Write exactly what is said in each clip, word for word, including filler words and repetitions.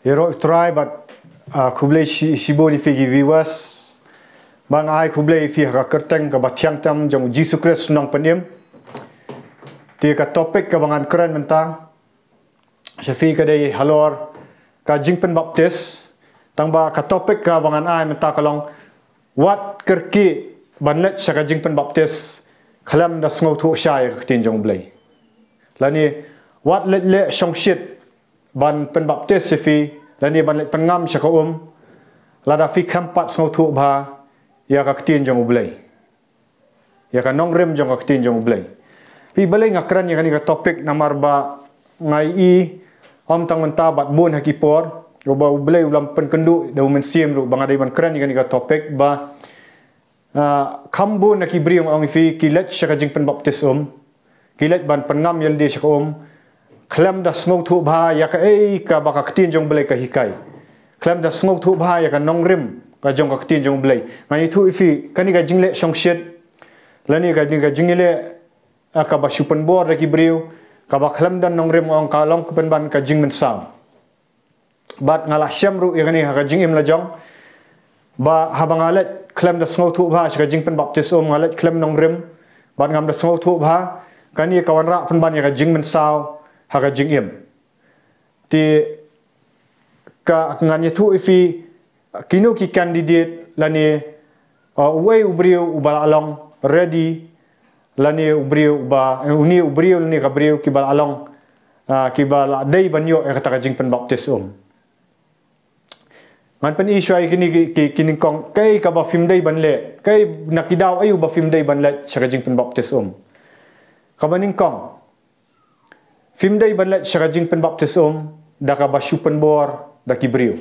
Ïaroh Trai bad, ah, khublei shi-, shibun ïa phi ki viewers. Ba nga ai khublei ïa phi ha ka kyrteng kaba thiang tam jong u Jisu Khrist u Nongpynim. Te ka topic kaba ngan kren mynta sha phi ka dei halor ka jingpynbaptis. Tang ba ka topic kaba ngan ai mynta ka long wat kyrkieh ban leit sha ka jingpynbaptis khlem da sngewthuh shai ïa ka ktien jong u Blei. Lane wat leit leh shongshit ban pynbaptis ïa phi, lane ban leit pynngam sha ka um, lada phi khlem pat sngewthuh bha ïa ka ktien jong u Blei, ïa ka nongrim jong ka ktien jong u Blei. Phi, balei nga kren ïa kane ka topic, namar ba nga ïohi ym tang mynta bad bun ha ki por, uba u Blei u la pynkynduh da u Mynsiem ruh ba nga dei ban kren ïa kane ka topic ba, ah, kham bun na ki briew, nga ong ïa phi, ki leit sha ka jingpynbaptis um, ki leit ban pynngam ïalade sha ka um khlem da sngewthuh bha ïa kaei kaba ka ktien jong u Blei ka hikai, khlem da sngewthuh bha ïa ka nongrim ka jong ka ktien jong u Blei. Nga ïathuh ïa phi, kane ka jingleh shongshit lane ka, ka jingleh, ah, kaba shu pynbor da ki briew, kaba khlem don nongrim, nga ong ka long ka pynban ka jingmynsaw. Bad nga la shem ruh ïa kane ha ka jingim la jong, ba haba nga leit khlem da sngewthuh bha sha ka jingpynbaptis um, nga leit khlem nongrim bad ngam da sngewthuh bha, kane ka wanrah pynban ïa ka jingmynsaw ha ka jingim. Te ka, ngan ïathuh ïa phi kino ki candidate lane, uh, uei u briew uba la long ready, lane u briew uba, une u briew lane ka briew kiba la long, ah, kiba la dei ban ïoh ïa kata ka jingpynbaptis um. Ngan pyni shuwa ïa kine ki, ki, ki nyngkong, kaei kaba phim dei ban leh, kaei, na ki daw aïu ba phim dei ban leit sha ka jingpynbaptis um. Kaba nyngkong, phim dei ban leit sha ka jingpynbaptis um da kaba shu pynbor da ki briew.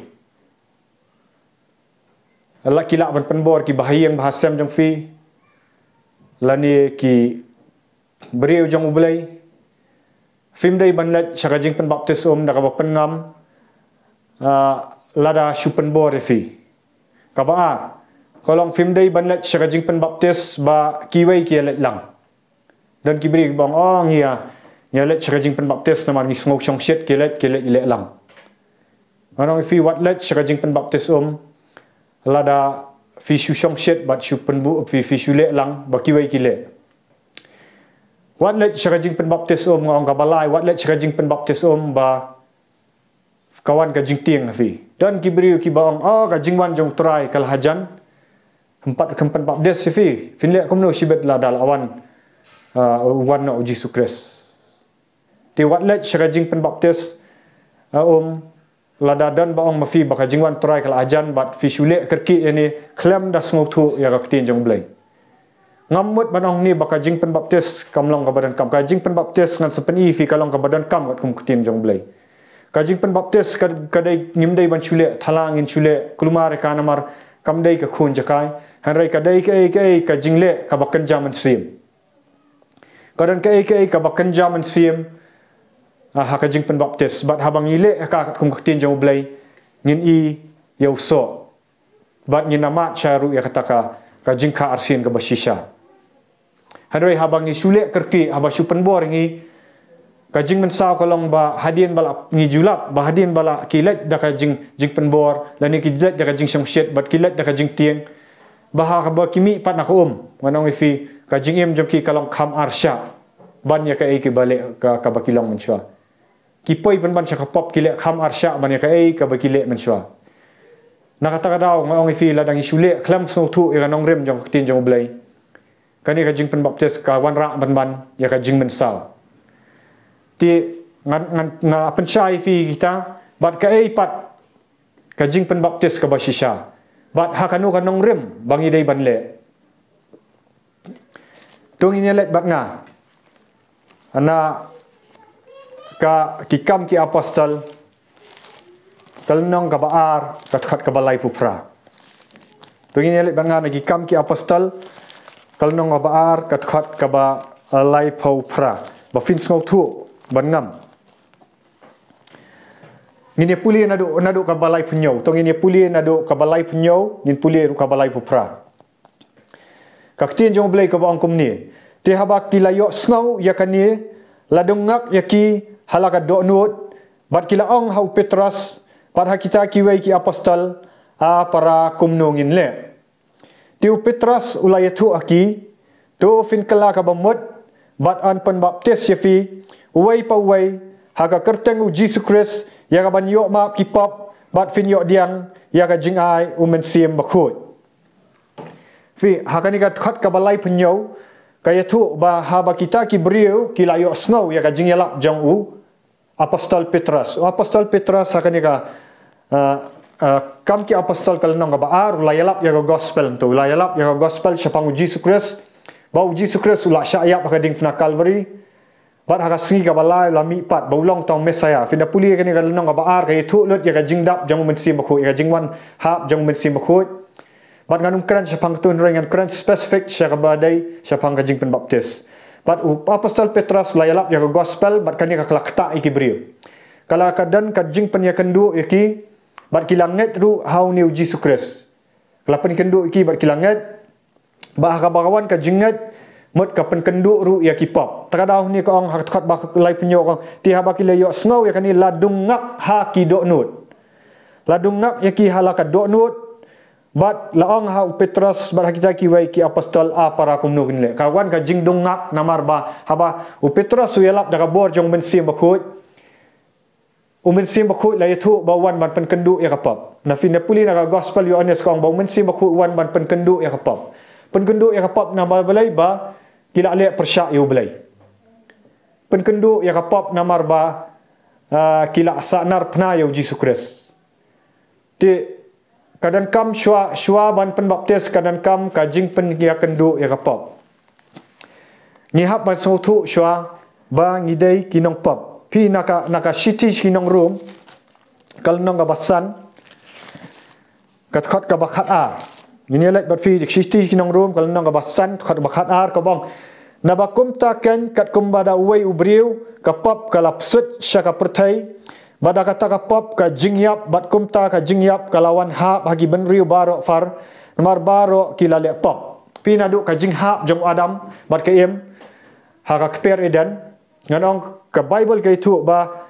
La ki lah ban pynbor kiba ha ïing ba ha sem jong phi, lane ki briew jong u Blei. Phim dei ban leit sha ka jingpynbaptis um da kaba pynngam, ah, lada shu pynbor ïa phi. Kaba ar, ka long phim dei ban leit sha ka jingpynbaptis ba kiwei ki ïaleit lang. Don ki briew kiba ong, oh, ngi ïa, ngi ïaleit sha ka jingpynbaptis namar ngi sngew shongshit, ki leit, ki leit, ki leh lang. Nga ong ïa phi, wat leit sha ka jingpynbaptis um lada phi shu shongshit bad shu pynbor, phi, phi shu leh lang ba kiwei ki leh. Wat leit sha ka jingpynbaptis um, nga ong kaba lai, wat leit sha ka jingpynbaptis um ba ka wan ka jingtieng ha phi. Don ki briew kiba ong, oh, ka jingwan jong u Trai ka la hajan. Hynrei kam pynbaptis ïa phi, phin leh kumno shibit lada la wan, ah, u wan noh u Jisu Khrist. Te wat leit sha ka jingpynbaptis, ah, um, lada don ba ong ma phi ba ka jingwan Trai ka la hajan bad phi shu leh kyrkieh ïa kane khlem da sngewthuh ïa ka ktien jong u Blei. Ngam mut ban ong ne ba ka jingpynbaptis kam long kaba donkam. Ka jingpynbaptis ngan sa pyni ïa phi ka long kaba donkam katkum ka ktien jong u Blei. Ka jingpynbaptis ka, ka dei, ngim dei ban shu leh thala, ngin shu leh kulmar ïa ka namar kam dei ka khun jong ka. Hynrei ka dei kaei kaei ka jingleh kaba kynja mynsiem. Ka don kaei kaei kaba kynja mynsiem, ah, ha ka jingpynbaptis. Bad haba ngi leh ïa ka katkum ka ktien jong u Blei, ngin ïoh ïa u soh. Bad ngin ïa mad shai ruh ïa kata ka, ka jingkha arsien kaba shisha. Hynrei haba ngi shu leh kyrkieh, haba shu pynbor ngi, ka jingmynsaw ka long ba hadien ba la ngi ju lap, ba hadien ba la ki leit da ka jing, jingpynbor, lane ki leit da ka jingshongshit, bad ki leit da ka jingtieng, ba haba ki mih pat na ka um, ngan ong ïa phi, ka jingim jong ki ka long kham arshah ban ïa kaei kaba leh, ka, kaba ki long mynshuwa. Ki poi pynban sha ka pop, ki leh kham arshah ban ïa kaei kaba ki leh mynshuwa. Na kata ka daw nga ong ïa phi, lada ngi shu leh khlem sngewthuh ïa ka nongrim jong ka ktien jong u Blei, kane ka jingpynbaptis ka wanrah pynban ïa ka jingmynsaw. Te ngan, ngan, nga pynshai ïa phi kita, bad kaei pat ka jingpynbaptis kaba shisha, bad ha kano ka nongrim ba ngi dei ban leh. To ngin ïa leit bad nga na ka Ki Kam ki Apostol, ka lynnong kaba ar, ka dkhot kaba laiphew phra. To ngin ïa leit bad nga na Ki Kam ki Apostol, ka lynnong kaba ar, ka dkhot kaba, eh, laiphew phra. Ba phin sngewthuh ban ngam. Ngin ïa pule naduh, naduh kaba laiphew hynñiew. To ngin ïa pule naduh kaba laiphew hynñiew, ngin pule ruh kaba laiphew phra. Ka ktien jong u Blei kaba ong kumne: Te haba ki la ïohsngew ïa kane, la dung ngak ïa ki ha la ka dohnud, Bad ki la ong ha u Petros bad ha kita kiwei ki apostol, A para, kumno ngin leh? Te u Petros u la ïathuh ha ki, To phin kylla ka bamut bad yn pynbaptis ïa phi, uwei pa uwei, ha ka kyrteng u Jisu Khrist, ïa ka ban ïoh map ki pop, bad phin ïoh pdiang ïa ka jingai u Mynsiem Bakhuid. Phi, ha kane ka dkhot kaba laiphew hynñiew, ka ïathuh ba haba kita ki briew ki la ïohsngew ïa ka jingïalap jong u apostol Petros. U apostol Petros ha kane ka, uh, uh, Kam ki Apostol ka lynnong kaba ar, u la ïalap ïa ka gospel, to u la ïalap ïa ka gospel shaphang u Jisu Khrist, ba u Jisu Khrist u la shah ïap ha ka diengphna Kalbari. Bad ha ka sngi kaba lai u la mihpat, ba u long tang Messaïah. Phin da pule kane ka lynnong kaba ar, ka ïathuh lut ïa ka jingdap jong u Mynsiem Bakhuid, ïa ka jingwan hap jong u Mynsiem Bakhuid. Bad ngan ym kren shaphang katto, hynrei ngan kren specific sha kaba dei shaphang ka jingpynbaptis. Bad u apostol Petros u la ïalap ïa ka gospel, bad kane ka la ktah ïa ki briew. Ka la, ka don ka jingpynïakynduh ïa ki, bad ki la ngeit ruh ha une u Jisu Khrist. Ka la pynkynduh ïa ki bad ki la ngeit. Bad ha kaba ka wan ka jingngeit, mut ka pynkynduh ruh ïa ki pop. Te ka daw hangne ka ong ha ka dkhot ba laiphew hynñiew ka ong, Te haba ki la ïohsngew ïa kane, la dung ngap ha ki dohnud. La dung ngap ïa ki ha la ka dohnud. Bad la ong ha u Petros bad ha kita kiwei ki apostol, A para, kumno ngin leh? Ka wan ka jingdung ngap namar ba haba u Petros u ïalap da ka bor jong u Mynsiem Bakhuid, u Mynsiem Bakhuid la ïathuh ba u wan ban pynkynduh ïa ka pop. Na phin da pule na ka gospel Ïoannis ka ong ba u Mynsiem Bakhuid u wan ban pynkynduh ïa ka pop. Pynkynduh ïa ka pop namar balei? Ba ki la leh pyrshah ïa u Blei. Pynkynduh ïa ka pop namar ba, ah, ki la sahnarphna ïa u Jisu Khrist. Te ka donkam shuwa, shuwa ban pynbaptis ka donkam ka jingpynïakynduh ïa ka pop. Ngi hap ban sngewthuh shuwa ba ngi dei ki nongpop. Phi, na ka, na ka shithi sha ki nong Rom, ka lynnong kaba san, ka dkhot kaba khatar. Ngin ïa leit bad phi, shithi sha ki nong Rom, ka lynnong kaba san, dkhot kaba khatar, kaba ong, Naba kumta keiñ, katkum ba da uwei u briew ka pop ka la psut sha ka pyrthei, bad da kata ka pop ka jingïap, bad kumta ka jingïap ka la wan hap ha ki bynriew baroh phar, namar baroh ki la leh pop. Phi, naduh ka jinghap jong u Adam bad ka Im ha ka kper Eden, ngan ong, ka Baibl ka ïathuh ba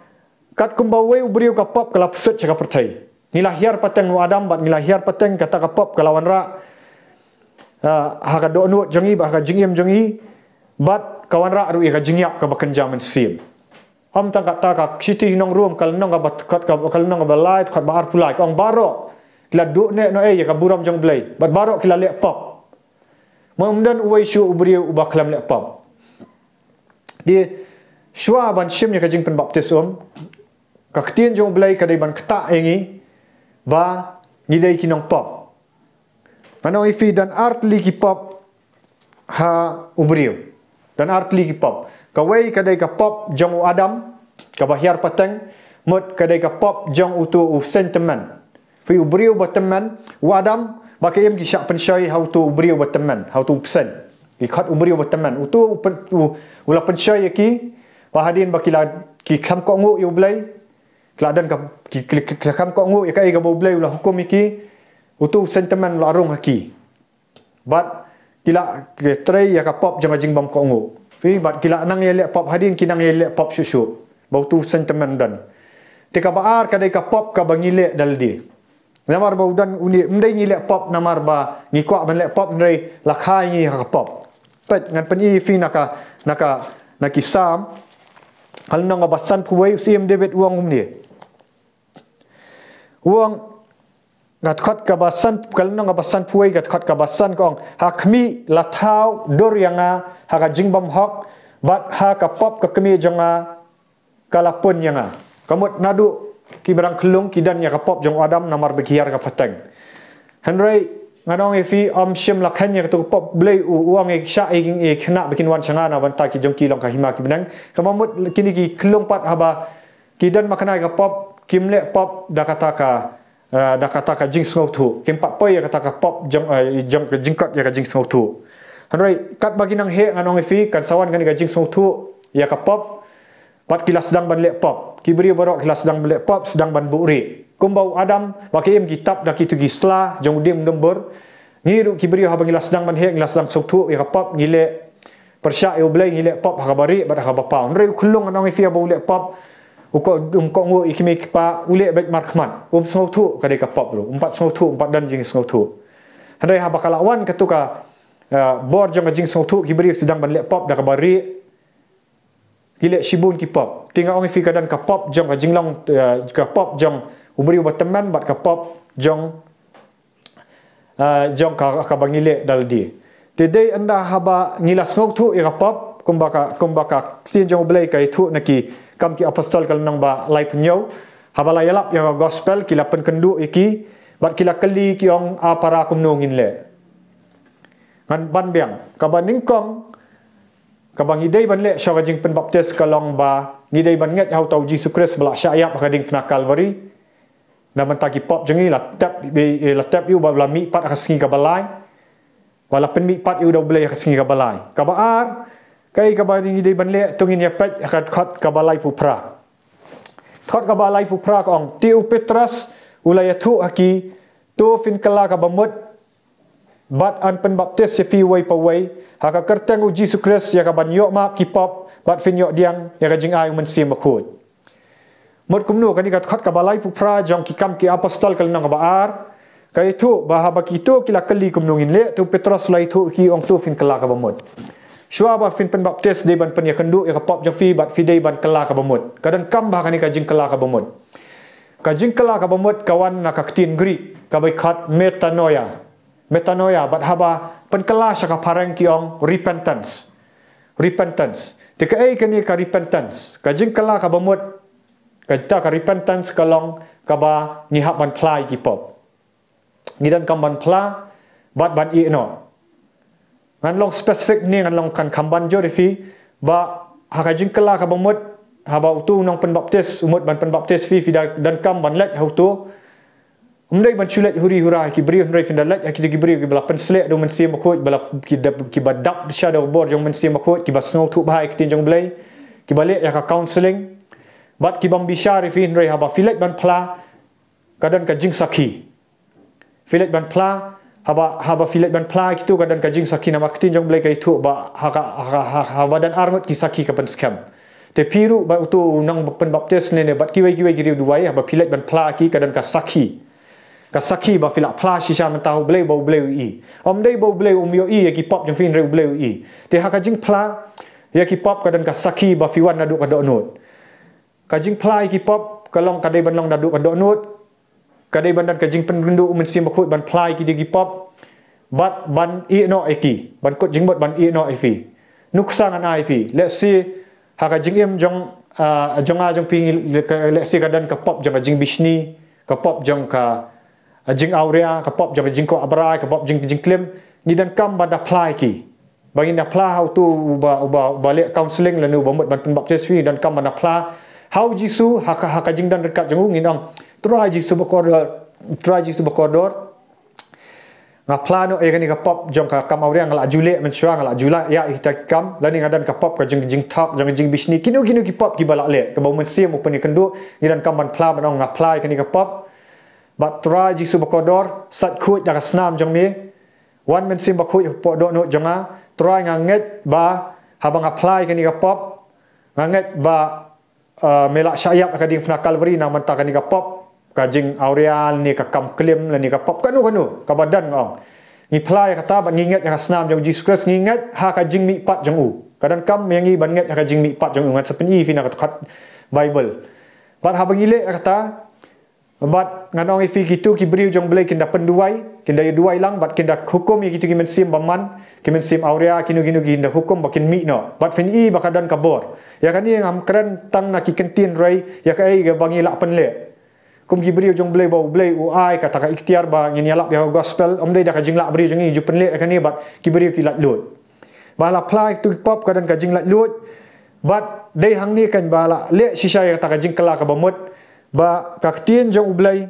katkum ba uwei u briew ka pop ka la psut sha ka pyrthei. Ngi la hiar pateng na u Adam, bad ngi la hiar pateng, kata ka pop ka la wanrah, ah, ha ka dohnud jong ngi, bad ha ka jingim jong ngi, bad ka wanrah ruh ïa ka jingïap kaba kynja mynsiem. Ym tang kata, ka shithi sha ki nong Rom, ka lynnong kaba, ka, ka, ka lynnong kaba lai, dkhot ba arphew lai, ka ong, Baroh ki la duh neh noh ei ïa ka burom jong u Blei, bad baroh ki la leh pop. Ym don uwei shuh u briew uba khlem leh pop. Te shuwa ban shim ïa ka jingpynbaptis, um, ka ktien jong u Blei ka dei ban ktah ïa ngi ba ngi dei ki nongpop. Ngan ong ïa phi, don artylli ki pop ha u briew. Don artylli ki pop. Kawei ka dei ka pop jong u Adam, kaba hiar pateng, mut ka dei ka pop jong uto u seiñ tymmen. Phi, u briew ba tymmen, u Adam bad ka Im ki shah pynshoi ha uto u briew ba tymmen, ha uto u bseiñ. Ki khot u briew ba tymmen. Uto u pyn-, u, u la pynshoi ïa ki, ba hadien ba ki la, ki khlem kohnguh ïa u Blei, ki la don ka, ki, ki, ki, ki khlem kohnguh ïa kaei kaba u Blei u la hukum ïa ki, uto u seiñ tymmen u la rung ha ki. Bad ki la, ki trei ïa ka pop jong ka jingbym kohnguh. Phi, bad ki la nang ïaleh pop, hadien ki nang ïaleh pop shuh shuh. Ba uto u seiñ tymmen u don. Te kaba ar ka dei ka pop kaba ngi leh da lade. Namar ba u don une, ym dei ngi leh pop namar ba ngi kwah ban leh pop, hynrei la kha ïa ngi ha ka pop. Peit, ngan pyni ïa phi na ka, na ka, na ki Salm, ka lynnong kaba sanphew wei, u Syiem David u ong kumne. U ong, ka dkhot kaba san, ka lynnong kaba sanphew wei, ka dkhot kaba san, ka ong, Ha khmih, la thaw dur ïa nga ha ka jingbymhok, bad ha ka pop ka kmie jong nga ka la pun ïa nga. Ka mut naduh kiba dang khyllung ki don ïa ka pop jong u Adam namar ba ki hiar ka pateng. Hynrei ngan ong ïa phi, ym shym la kheiñ ïa kato ka pop. U Blei u, u ong ïa ki, shah ïa ki khynnah ba kin wan sha nga na bynta ki jong ki long ka hima ki bneng. Kaba mut kine ki khyllung pat haba ki don makna ïa ka pop, kim leh pop da kata ka, eh, da kata ka jingsngewthuh. Kim pat poi ïa kata ka pop jong, eh, jong ka jingkot ïa ka jingsngewthuh. Hynrei katba ki nang heh, ngan ong ïa phi, kan sa wan kane ka jingsngewthuh ïa ka pop. Bad ki la sdang ban leh pop. Ki briew baroh ki la sdang ban leh pop, sdang ban buhrieh. Kumba u Adam bad ka Im ki tap da kito ki sla jong u dieng u dieng bor, ngi ruh ki briew haba ngi la sdang ban heh, ngi la sdang sngewthuh ïa ka pop, ngi leh pyrshah ïa u Blei, ngi leh pop ha kaba rieh bad ha kaba paw. Hynrei u khyllung, ngan ong ïa phi, haba u leh pop, U ko, um kohnguh ïa ki mei ki pa, u leh beit markhmat. Um sngewthuh ka dei ka pop ruh. Um pat sngewthuh, um pat don jingsngewthuh. Hynrei haba ka la wan katu ka, eh, bor jong ka jingsngewthuh, ki briew sdang ban leh pop da kaba rieh. Ki leh shibun ki pop. Te nga ong ïa phi ka don ka pop jong ka jinglong, eh, ka pop jong u briew ba tymmen bad ka pop jong, eh, jong ka, kaba ngi leh da lade. Te dei ynda haba ngi la sngewthuh ïa ka pop, kumba ka, kumba ka ktien jong U Blei ka ïathuh na Ki Kam Ki Apostol ka lynnong ba laiphew hynñiew. Haba la ïalap ïa ka gospel, ki la pynkynduh ïa ki, bad ki la kylli, ki ong, a para, kumno ngin leh? Ngan ban biang, kaba nyngkong, kaba ngi dei ban leh sha ka jingpynbaptis ka long ba ngi dei ban ngeit ha uta U Jisu Khrist ba la shah ïap ha ka diengphna Kalbari. Na bynta ki pop jong ngi, la tep, eh, la tep ïa u bad la mihpat ha ka sngi kaba lai. Ba la pynmihpat ïa u da U Blei ha ka sngi kaba lai. Kaba ar, kaei kaba ngi dei ban leh, to ngin ïa peit ha ka dkhot kaba laiphew phra. Dkhot kaba laiphew phra ka ong, te u Petros u la ïathuh ha ki, to phin kylla kaba mut, bad yn pynbaptis ïa phi uwei pa uwei ha ka kyrteng U Jisu Khrist ïa ka ban ïoh map ki pop, bad phin ïoh pdiang ïa ka jingai U Mynsiem Bakhuid. Mut kumno, kane ka dkhot kaba laiphew phra jong Ki Kam Ki Apostol ka lynnong kaba ar, ka ïathuh ba haba kito ki la kylli kumno ngin leh, te u Petros u la ïathuh ïa ki, ong, to phin kylla kaba mut. Shuwa ba phin pynbaptis dei ban pynïakynduh ïa ka pop jong phi bad phi dei ban kylla kaba mut. Ka donkam ba kane ka jingkylla kaba mut. Ka jingkylla kaba mut ka wan na ka ktien Greek, kaba khot metanoia. Metanoia, bad haba pynkylla sha ka phareng ki ong repentance. Repentance. Te kaei kane ka repentance? Ka jingkylla kaba mut, kata ka repentance ka long kaba ngi hap ban phla ïa ki pop. Ngi donkam ban phla, bad ban ïeh noh. Ngan long specific ne ngan long kan kham ban jur ïa phi, ba ha ka jingkylla kaba mut, haba utu u nongpynbaptis u mut ban pynbaptis phi, phi da donkam ban leit ha utu. Um dei ban shu leit huri hura ha ki briew, hynrei phin da leit ha kito ki briew kiba la pynsleh da U Mynsiem Bakhuid, ba la, ki da, kiba dap sha da ka bor jong U Mynsiem Bakhuid, kiba sngewthuh bha ïa ka ktien jong U Blei, kiba leh ïa ka counselling. Bad ki bym bishar ïa phi, hynrei haba phi leit ban phla, ka don ka jingsakhi. Phi leit ban phla, haba, haba phi leit ban phla kito, ka don ka jingsakhi, namar ka ktien jong U Blei ka ïathuh ba ha ka, ha ka, ha, haba don arngut ki sakhi ka pynskhem. Te phi ruh bad utu u nongpynbaptis ne, ne bad kiwei kiwei ki riew duwai, haba phi leit ban phla ki, ka don ka sakhi. Ka sakhi ba phi la phla shisha mynta ha U Blei, ba U Blei u ïohi. Ym dei ba U Blei um ïohi ïa ki pop jong phi, hynrei U Blei u ïohi. Te ha ka jingphla ïa ki pop ka don ka sakhi ba phi wan naduh ka dohnud. Ka jingphla ïa ki pop ka long, ka dei ban long naduh ka dohnud. Ka dei ban don ka jingpynkynduh U Mynsiem Bakhuid ban phla ïa kito ki pop. Bad ban ïeh noh ïa ki, ban kut jingmut ban ïeh noh ïa phi. Nuksa ngan ai ïa phi. Let's say, ha ka jingim jong, ah, jong nga jong phi, ngi, ka, let's say ka don ka pop jong ka jingbishni, ka pop jong ka, ah, jingawria, ka pop jong ka jingkwah brai, ka pop jing, jingklim. Ngi donkam ban da phla ïa ki. Ba ngin da phla ha utu uba, uba, uba leh counselling lane uba mut ban pynbaptis phi, ngi donkam ban da phla ha U Jisu, ha ka, ha ka jingdon ryngkat jong u, ngin ong, Trai Jisu ba kordor, Trai Jisu ba kordor. Nga phla noh ïa kane ka pop jong ka kam awria, nga la ju leh mynshuwa, nga la ju leh ïa kita ki kam, lane nga don ka pop ka jing, jingthok, jong ka jingbishni, kino kino ki pop kiba la leh, kaba U Mynsiem u pynïakynduh, ngi donkam ban phla, ban ong nga phla ïa kane ka pop. Bad Trai Jisu ba kordor, sait khuid da ka snam jong me. Wan Mynsiem Bakhuid hapoh dohnud jong nga, Trai, nga ngeit ba haba nga phla ïa kane ka pop, nga ngeit ba, uh, me la shah ïap ha ka diengphna Kalbari na bynta kane ka pop, ka jingawria lane ka kam klim lane ka pop kano kano kaba don, nga ong. Ngi phla ïa kata bad ngi ngeit ïa ka snam jong U Jisu Khrist, ngi ngeit ha ka jingmihpat jong u. Ka donkam ïa ngi ban ngeit ha ka jingmihpat jong u, ngan sa pyni ïa phi na ka dkhot Baibl. Bad haba ngi leh ïa kata, bad ngan ong ïa phi, kito ki briew jong U Blei kin da pynduwai, kin da ïa duwai lang, bad kin da hukum ïa kito ki mynsiem bymman, ki mynsiem awria, kino kino, kin da hukum ba kin mih noh. Bad phin i ba ka don ka bor. Ïa kane ngam kren tang na ki kyntien rei, ïa kaei kaba ngi lah pynleh. Kum ki briew jong U Blei ba U Blei u ai kata ka iktiar ba ngin ïalap ïa ka gospel, ym dei da ka jinglah briew jong ngi ju pynleh ïa kane bad ki briew ki laitluid. Ba la phla ïa kito ki pop ka don ka jinglaitluid. Bad dei hangne kan ba la leh shisha ïa kata ka jingkylla kaba mut. Ba ka ktien jong U Blei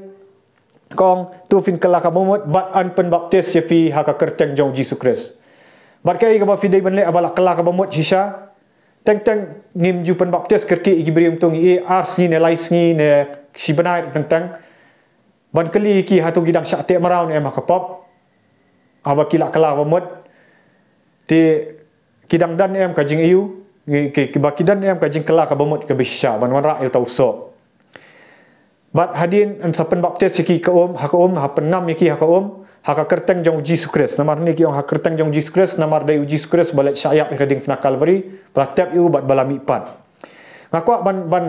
ka ong, to phin kylla kaba mut bad yn pynbaptis ïa phi ha ka kyrteng jong U Jisu Khrist. Bad kaei kaba phi dei ban leh haba la kylla kaba mut shisha. Teng teng ngim ju pynbaptis kyrkieh ïa ki briew, to ngi ïeh ar sngi ne lai sngi ne shi bnai teng teng. Ban kylli ïa ki hato ki dang shah teh mraw ne em ha ka pop. Haba ki la kylla kaba mut. Te ki dang don ne em ka jingaiu. Ki, ki, ki ba ki don em ka jingkylla kaba mut kaba shisha ban wanrah ïa uta u soh. Bad hadien yn sa pynbaptis ïa ki ka um, ha ka um, ha pynngam ïa ki ha ka um, ha ka kyrteng jong u Jisu Khrist. Namar hangne ki ong ha kyrteng jong u Jisu Khrist, namar dei u Jisu Khrist ba leit shah ïap ha ka diengphna Kalbari, ba la tep ïa u bad ba la mihpat. Nga kwah ban, ban,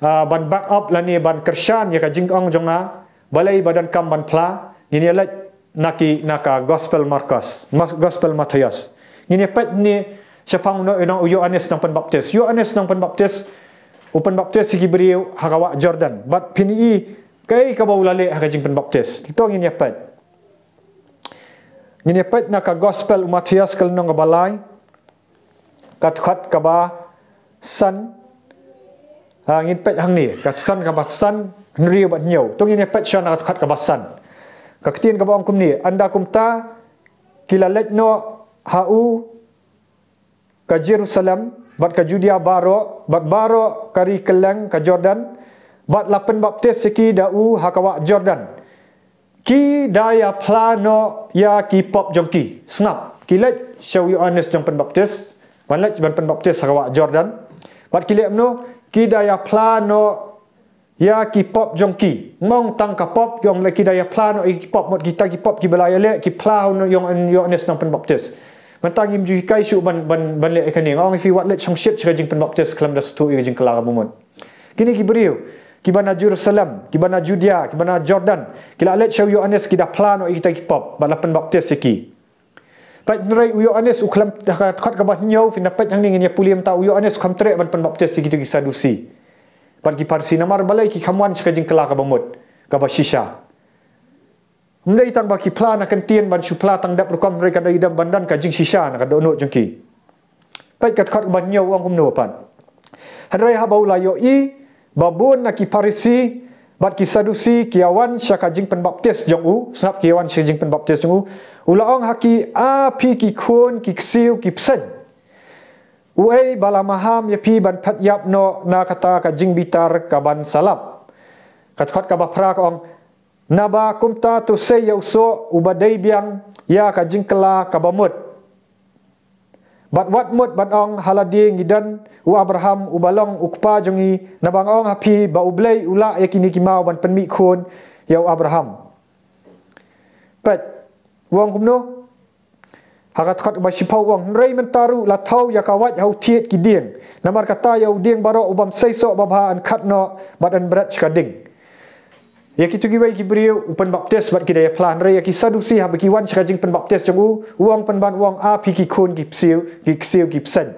ah, ban back up lane ban kyrshan ïa ka jingong jong nga, balei ba donkam ban phla, ngin ïa leit na ki, na ka Gospel Markos, Mas-, Gospel Mathaios. Ngin ïa peit hangne shaphang u nong, u nong u Ïoannis nongpynbaptis. Ïoannis nongpynbaptis u pynbaptis ïa ki briew ha ka wah Jordan. Bad phin i kaei kaba u la leh ha ka jingpynbaptis. To ngin ïa peit. Ngin ïa peit na ka Gospel u Mathaios ka lynnong kaba lai, ka dkhot kaba san. Ah, ngin peit hangne, ka dkhot kaba san, hynriew bad hynñiew. To ngin ïa peit shwa na ka dkhot kaba san. Ka ktien kaba ong kumne, ynda kumta ki la leit noh ha u ka Jerusalem, bad ka Judia baroh, bad baroh ka ri kylleng ka Jordan, bad la pynbaptis ïa ki da u ha ka wah Jordan. Ki da ïa phla noh ïa ki pop jong ki. Sngap, ki leit sha u Ïoannis jong pynbaptis, ban leit ban pynbaptis ha ka wah Jordan. Bad ki leh kumno, ki da ïa phla noh ïa ki pop jong ki. Ym ong tang ka pop, ki ong leh ki da ïa phla noh ïa ki pop, mut kita ki pop kiba la ïaleh, ki phla ha u Ïoannis nongpynbaptis. Mynta ngim ju hikai shuh ban, ban, ban leh ïa kane. Nga ong ïa phi wat leit shongshit sha ka jingpynbaptis khlem da sngewthuh ïa ka jingkylla kaba mut. Kine ki briew, kiba na Jerusalem, kiba na Judia, kiba na Jordan, ki la leit sha u Ïoannis ki da phla noh ïa kita ki pop, bad la pynbaptis ïa ki. Peit hynrei u Ïoannis u khlem, ha ka dkhot kaba hynñiew, phin da peit hangne ngin ïa pule mynta, u Ïoannis u khlem treh ban pynbaptis ïa kito ki Sadusi bad ki Pharisi, namar balei, ki kham wan sha ka jingkylla kaba mut, kaba shisha. Ym dei tang ba ki phla na kyntien ban shu phla tang dep rukom, hynrei ka dei dang ban don ka jingshisha na ka dohnud jong ki. Peit ka dkhot kaba hynñiew u ong kumno pat. Hynrei haba u la ïohi ba bun na ki Pharisi bad ki Sadusi ki ïa wan sha ka jingpynbaptis jong u, sngap, ki ïa wan sha ka jingpynbaptis jong u, u la ong ha ki, a phi ki khun ki ksiew ki bseiñ. Uei ba la maham ïa phi ban phet ïap noh na kata ka jingbitar kaban sa lap. Ka dkhot kaba phra ka ong, naba kumta to sei ïa u soh uba dei biang ïa ka jingkylla kaba mut. Bad wat mut ban ong ha lade ngi don u Abraham uba long u kpa jong ngi, naba nga ong ha phi ba U Blei u lah ïa kine ki maw ban pynmih khun ïa u Abraham. Peit, u ong kumno? Ha ka dkhot ba shiphew u ong, hynrei mynta ruh la thew ïa ka wait ha u thied ki dieng. Namar kata ïa u dieng baroh u bym sei soh babha yn khat noh bad yn bret sha ka ding. Ïa kito kiwei ki briew u pynbaptis bad ki da ïa phla, hynrei ïa ki Sadusi haba ki wan sha ka jingpynbaptis jong u, u ong pynban, u ong, a phi ki khun ki ksiew, ki ksiew ki bseiñ.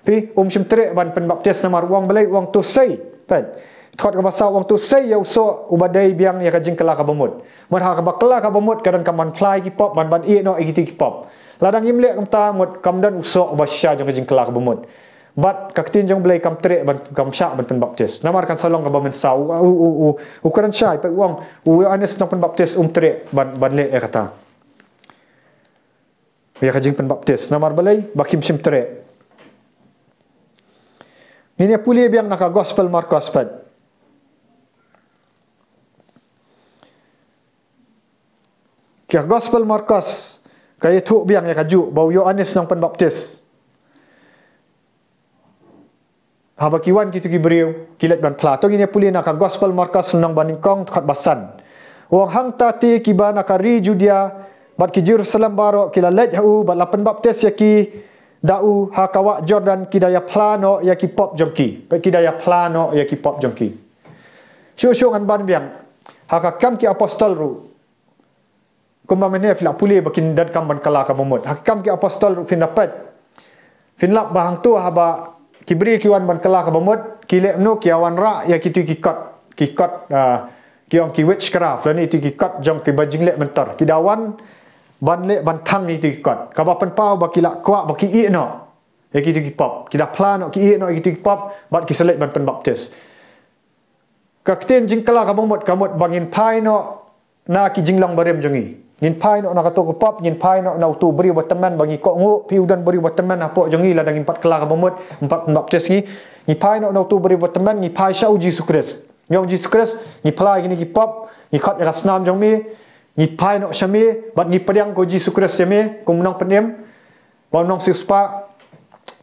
Phi, um shym treh ban pynbaptis namar u ong balei, u ong to sei. Peit. Dkhot kaba saw u ong to sei ïa u soh uba dei biang ïa ka jingkylla kaba mut. Mut ha kaba kylla kaba mut ka donkam ban phla ïa ki pop, ban, ban ïeh noh ïa kito ki pop. Lada ngim leh kumta mut kam don u soh uba shisha jong ka jingkylla kaba mut. Bad ka ktien jong U Blei kam treh ban, kam shah ban pynbaptis. Namar kan sa long kaba mynsaw, u, u, u, u, u kren shai, peit, u ong, u Ïoannis nongpynbaptis um treh ban, ban leh ïa kata. Ïa ka jingpynbaptis. Namar balei, ba kim shym treh. Ngin ïa pule biang na ka Gospel Markos pat. Ka Gospel Markos ka ïathuh biang ïa kajuh ba u Ïoannis nongpynbaptis, haba ki wan kito ki briew ki leit ban phla. To ngin ïa pule na ka Gospel Markos lynnong ba nyngkong dkhot ba san. U ong, hangta te kiba na ka ri Judia bad ki Jerusalem baroh ki la leit ha u bad la pynbaptis ïa ki da u ha ka wah Jordan, ki da ïa phla noh ïa ki pop jong ki. Peit, ki da ïa phla noh ïa ki pop jong ki. Shuh shuh ngan ban biang ha ka Kam ki Apostol ruh. Kumba mynne phi la pule ba kin donkam ban kylla kaba mut. Ha Kam ki Apostol ruh phin da peit, phin lap ba hangto haba ki briew ki wan ban kylla kaba mut, ki leh kumno, ki ïa wanrah ïa kito ki kot, ki kot, ah, ki ong ki witchcraft lane ito ki kot jong kiba jingleh myntoi. Ki da wan ban leh ban thang ito ki kot. Kaba pynpaw ba ki la kwah ba ki ïeh noh ïa kito ki pop. Ki da phla noh, ki ïeh noh ïa kito ki pop bad ki sa leit ban pynbaptis. Ka ktien jingkylla kaba mut ka mut ba ngin phai noh na ki jinglong barim jong ngi. Ngin phai noh na kato ka pop, ngin phai noh na uto u briew ba tymmen ba ngi kohnguh, phi, u don briew ba tymmen hapoh jong ngi lada ngim pat kylla kaba mut, ngim pat pynbaptis ngi. Ngi phai noh na uto u briew ba tymmen, ngi phai sha u Jisu Khrist. Ngi ong, Jisu Khrist, ngi phla ïa kine ki pop, ngi khot ïa ka snam jong me, ngi phai noh sha me, bad ngi pdiang ko Jisu Khrist ïa me kum u nongpynim bad u nongsiewspah.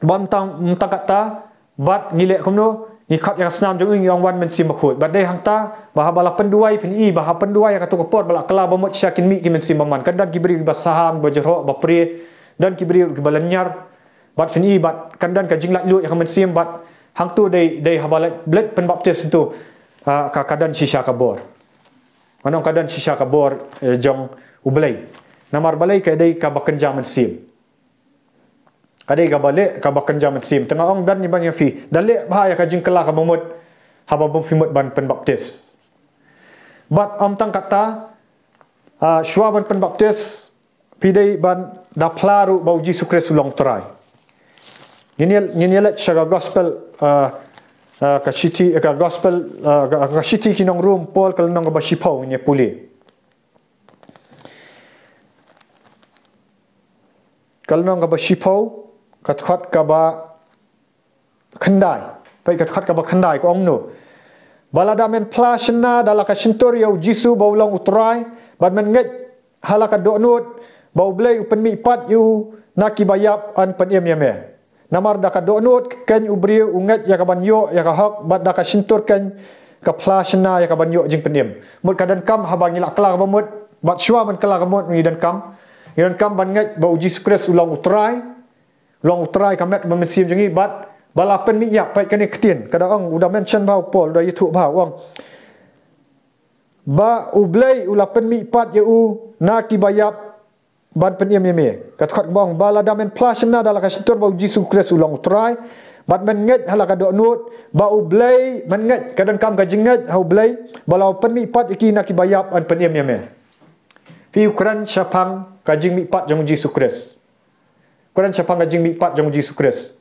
Bad ym tang, ym tang katta, bad ngi leh kumno, ngi khot ïa ka snam jong u, ngi ong, wan Mynsiem Bakhuid. Bad dei hangta ba haba la pynduwai, phin i ba ha pynduwai ha kato ka por ba la kylla ba mut shisha kin mih ki mynsiem bymman. Kan don ki briew kiba sahang, ba jyrhoh, ba prie, don ki briew kiba lynñiar. Bad phin i bad kan don ka jinglaitluid ïa ka mynsiem, bad hangto dei, dei haba la leit pynbaptis hangto, ah, ka, ka don shisha ka bor. Ngan ong ka don shisha ka bor, eh, jong U Blei. Namar balei? Ka dei kaba kynja mynsiem. Ka dei kaba leh, kaba kynja mynsiem. Te nga ong, don ne ban ïa phi, da leh bha ïa ka jingkylla kaba mut haba phi mut ban pynbaptis. Bad ym tang katta, ah, shuwa ban pynbaptis, phi dei ban da phla ruh ba U Jisu Khrist u long U Trai. Ngin ïa, ngin ïa leit sha ka gospel, ah, ah, ka shithi, ka gospel, ah, ka, ka shithi ki nong Rom, Paul, ka lynnong kaba shiphew, ngin ïa pule. Ka lynnong kaba shiphew, ka dkhot kaba khyndai. Peit ka dkhot kaba khyndai, ka ong kumno: Ba lada men phla shynna da la ka shyntur ïa U Jisu ba u long U Trai, bad men ngeit ha la ka dohnud ba U Blei u pynmihpat ïa u na kiba ïap, yn pynim ïa me. Namar da ka dohnud keiñ u briew u ngeit ïa kaban ïoh ïa ka hok, bad da ka shyntur keiñ ka phla shynna ïa kaban ïoh jingpynim. Mut ka donkam haba ngi la kylla kaba mut, bad shuwa ban kylla kaba mut, ngi donkam, ngi donkam ban ngeit ba U Jisu Khrist u long U Trai, u long U Trai ka met bad mynsiem jong ngi, bad ba la pynmih ïap. Peit kane ka ktien, ka da ong, u da mention bha u Paul, u da ïathuh bha, u ong, ba U Blei u la pynmihpat ïa u na kiba ïap, ban pynim ïa me. Ka dkhot kaba ong, ba lada men phla shynna da la ka shyntur ba U Jisu Khrist u long U Trai, bad men ngeit ha la ka dohnud ba U Blei, men ngeit, ka donkam ka jingngeit ha U Blei, ba la u pynmihpat ïa ki na kiba ïap, yn pynim ïa me. Phi, u kren shaphang ka jingmihpat jong U Jisu Khrist. Kren shaphang ka jingmihpat jong U Jisu Khrist.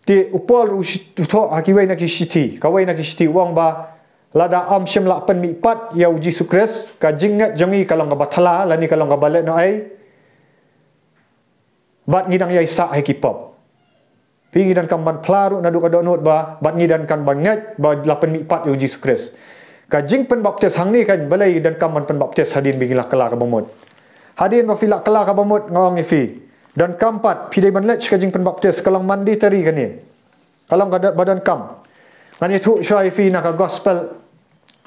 Te u Paul u shi-, u thoh ha kiwei na ki shithi, kawei na ki shithi, u ong ba lada ym shym la pynmihpat ïa U Jisu Khrist, ka jingngeit jong ngi ka long kaba thala, lane ka long kaba lehnohei, bad ngi dang ïaisah ha ki pop. Phi, ngi donkam ban phla ruh naduh ka dohnud ba, bad ngi donkam ban ngeit ba la pynmihpat ïa U Jisu Khrist. Ka jingpynbaptis hangne kan, balei donkam ban pynbaptis hadien ba ngi la kylla kaba mut? Hadien ba phi la kylla kaba mut, nga ong ïa phi, donkam pat, phi dei ban leit sha ka jingpynbaptis, ka long mandatory kane. Ka long kaba donkam. Ngan ïathuh shuwa ïa phi na ka gospel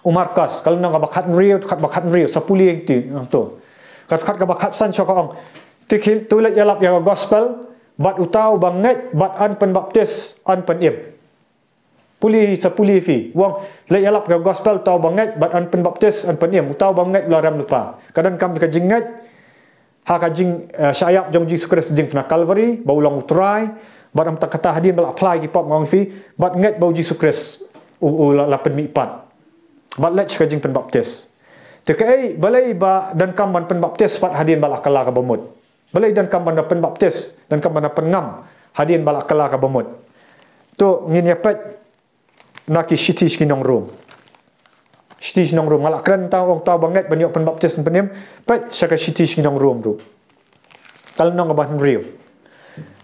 u Markos, ka lynnong kaba khathynriew, dkhot ba khathynriew, sa pule ïa kito, to. Ka dkhot kaba khatsan shuwa ka ong, te khie, to leit ïalap ïa ka gospel bad uta uba ngeit bad yn pynbaptis, yn pynim. Pule, sa pule ïa phi, u ong, leit ïalap ïa ka gospel, uta uba ngeit bad yn pynbaptis, yn pynim, uta uba ngeit u la rem lypa. Ka donkam ka jingngeit ha ka jing, eh, shah ïap jong U Jisu Khrist ha diengphna Kalbari, ba u long U Trai, bad ym tang katta, hadien ba la phla ïa ki pop, nga ong ïa phi, bad ngeit ba U Jisu Khrist u, u la, la pynmihpat, bad leit sha ka jingpynbaptis. Te kaei, balei ba donkam ban pynbaptis pat hadien ba la kylla kaba mut? Balei donkam ban da pynbaptis, donkam ban da pynngam hadien ba la kylla kaba mut? To ngin ïa peit na ki shithi sha ki nong Rom. Shithi sha ki nong Rom, nga la kren tang, ong, uta uba ngeit ban ïoh pynbaptis, yn pynim. Peit sha ka shithi sha ki nong Rom ruh, ka lynnong kaba hynriew.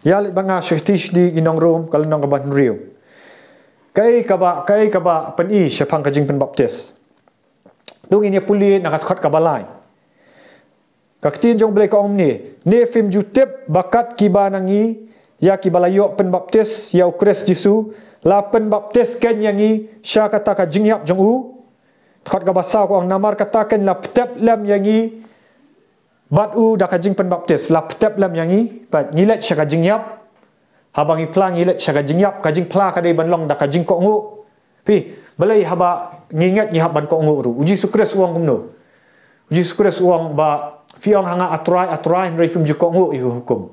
Ïa leit bad nga sha ka shithi sha ki nong Rom, ka lynnong kaba hynriew. Kaei kaba, kaei kaba pyni shaphang ka jingpynbaptis? To ngin ïa pule na ka dkhot kaba lai. Ka ktien jong U Blei ka ong kumne: Ne phim ju tip ba kat kiba na ngi ïa kiba la ïoh pynbaptis ïa U Khrist Jisu, la pynbaptis keiñ ïa ngi sha kata ka jingïap jong u? Dkhot kaba saw ka ong: Namar kata keiñ la pyntep lem ïa ngi bad u da ka jingpynbaptis. La pyntep lem ïa ngi, bad ngi leit sha ka jingïap. Haba ngi phla, ngi leit sha ka jingïap. Ka jingphla ka dei ban long da ka jingkohnguh. Phi, balei haba ngi ngeit ngi hap ban kohnguh ruh? U Jisu Khrist u ong kumno? U Jisu Khrist u ong ba, phi ong ha nga, A Trai, A Trai, hynrei phim ju kohnguh ïa ka hukum.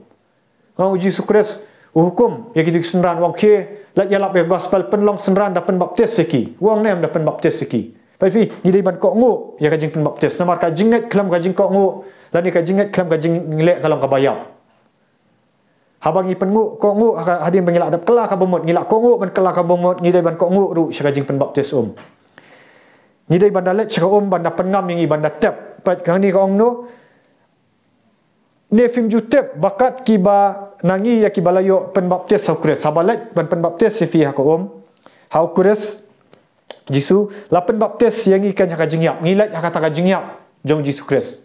Nga ong, U Jisu Khrist u hukum ïa kito ki synran, u ong, khie, leit ïalap ïa ka gospel, pynlong synran da pynbaptis ïa ki. U ong ne em da pynbaptis ïa ki? Peit phi, ngi dei ban kohnguh ïa ka jingpynbaptis. Namar ka jingngeit khlem ka jingkohnguh, lane ka jingngeit khlem ka jingleh, ka long kaba ïap. Haba ngi pynkohnguh, kohnguh, ha, hadien ba ngi la dep kylla kaba mut, ngi la kohnguh ban kylla kaba mut, ngi dei ban kohnguh ruh sha ka jingpynbaptis um. Ngi dei ban da leit sha ka um, ban da pynngam ïa ngi, ban da tep. Peit hangne ka ong kumno: Ne phim ju tip ba kat kiba na ngi ïa kiba la ïoh pynbaptis ha U Khrist. Haba leit ban pynbaptis ïa phi ha ka um, ha U Khrist Jisu, la pynbaptis ïa ngi keiñ ha ka jingïap. Ngi leit ha kata ka jingïap jong U Jisu Khrist.